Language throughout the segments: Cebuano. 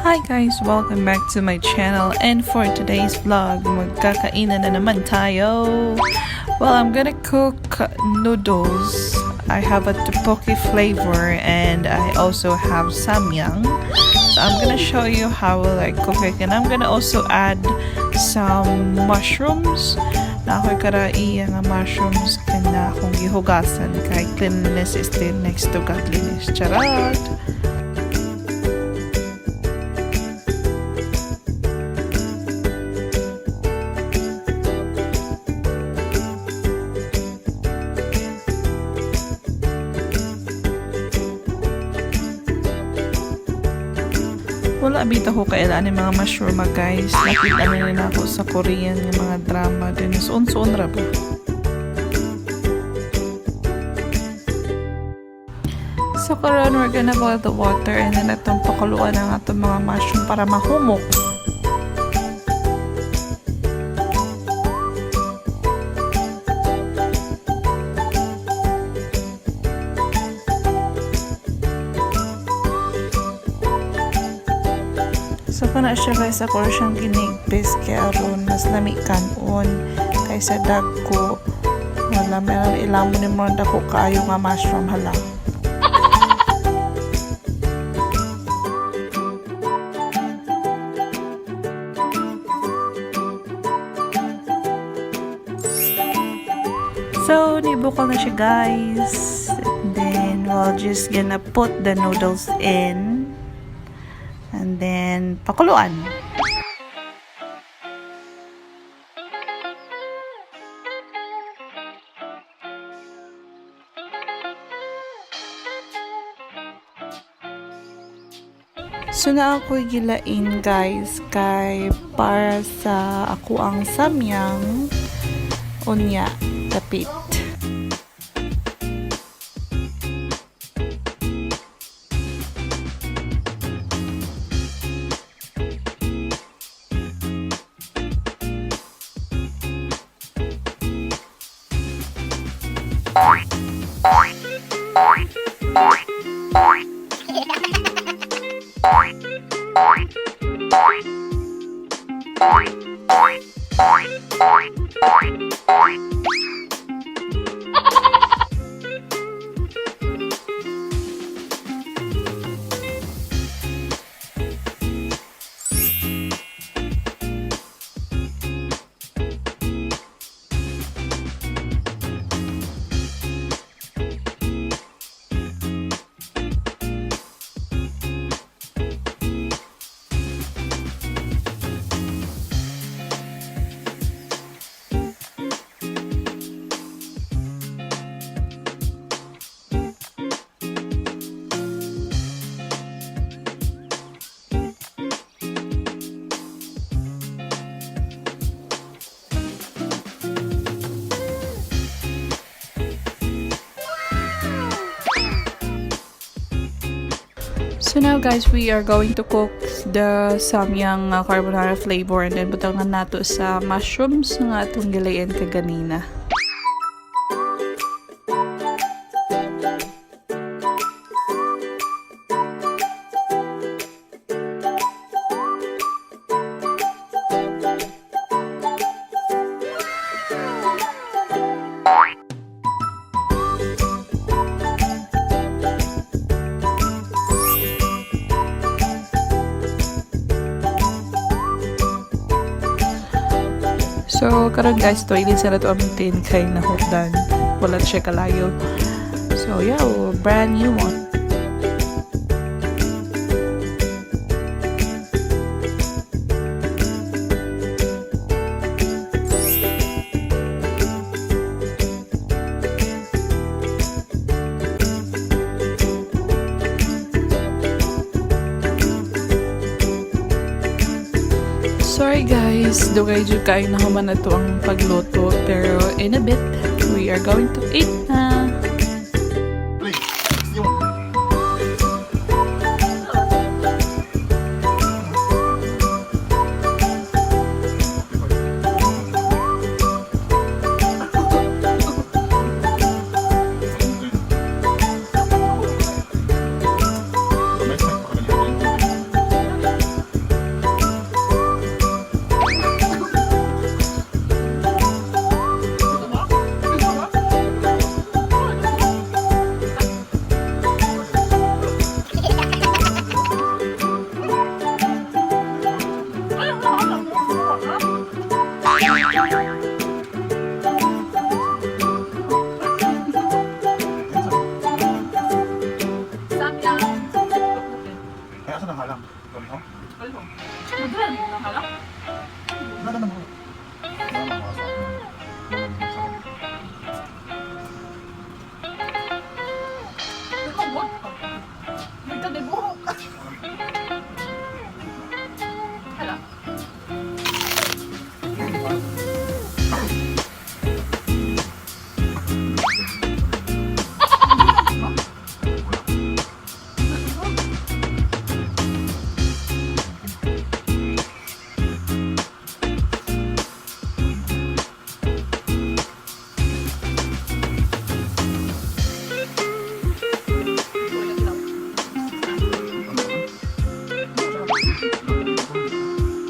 Hi guys! Welcome back to my channel, and for today's vlog, magkakainan na naman tayo! Well, I'm gonna cook noodles. I have a tteokbokki flavor and I also have samyang. So I'm gonna show you how will I cook it, and I'm gonna also add some mushrooms. Naa ko'y karaiya nga mushrooms kana akong gihugasan kay cleanliness is the next to godliness. Charot! Wala bitaw ko kaila ni mga mushroom, guys. Nakita na nila ako sa Korean nga mga drama din. Suon-suon ra ba? So karon, we're gonna boil the water and then atong pakuluan ang atong mga mushroom para mahumok. So kana siya, guys, ako siyang ginigpis kay aron mas lami kanon kaysa dagko. Wala man ilamon ni mo dako kaayo nga mushroom, hala. So, nibukal na siya, guys. And then, we'll just gonna put the noodles in. And then, pakuluan. So naa ko'y gilain, guys, kay para sa ako ang samyang, unya dapit. So now, guys, we are going to cook the samyang carbonara flavor and then butangan nato sa mushrooms nga atong gilain kaganina. So, karon, guys, toilet sa nato among tin kay nahutdan. Wala siya kalayo. So, yeah, brand new one. Sorry guys, dugay jud kaayo na human na to ang pagluto, pero in a bit we are going to eat na. Please. No? Ano? Madran na hala? Wala na naman. Wala na ako. Ikaw mo? May kanibuhok. Hala.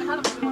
Ay, hanap ko.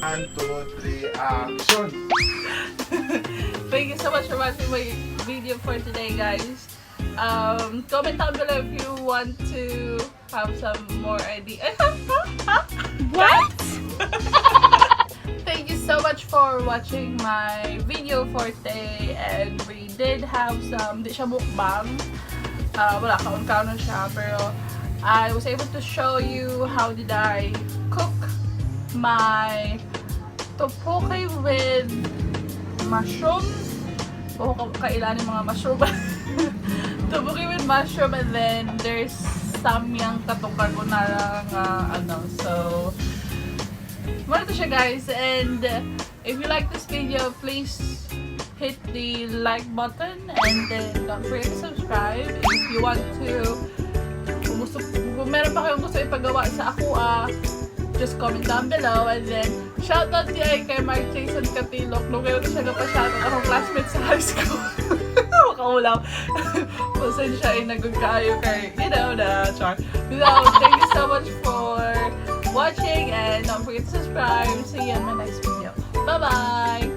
One, two, three, action! Thank you so much for watching my video for today, guys. Comment down below if you want to have some more ideas. What? Thank you so much for watching my video for today. And we did have some, di siya mukbang. Wala, kaon-kaon na siya. Pero I was able to show you how did I cook my tteokbokki with mushrooms. O kailan yung mga mushroom. Tteokbokki with mushroom, and then there's samyang katong carbonara nga ano. So, mao to siya, guys, and if you like this video, please hit the like button and then don't forget to subscribe if you want to. Kung meron pa kayong gusto ipagawa sa ako, just comment down below. And then shout out diay kay Mark Jason Katilok no kayo siya nagpa-shoutout, akong classmate sa high school. Makaulaw. Pasensya ay nagugkayo kay na char. So, thank you so much for watching and don't forget to subscribe. See you in my next video. Bye bye.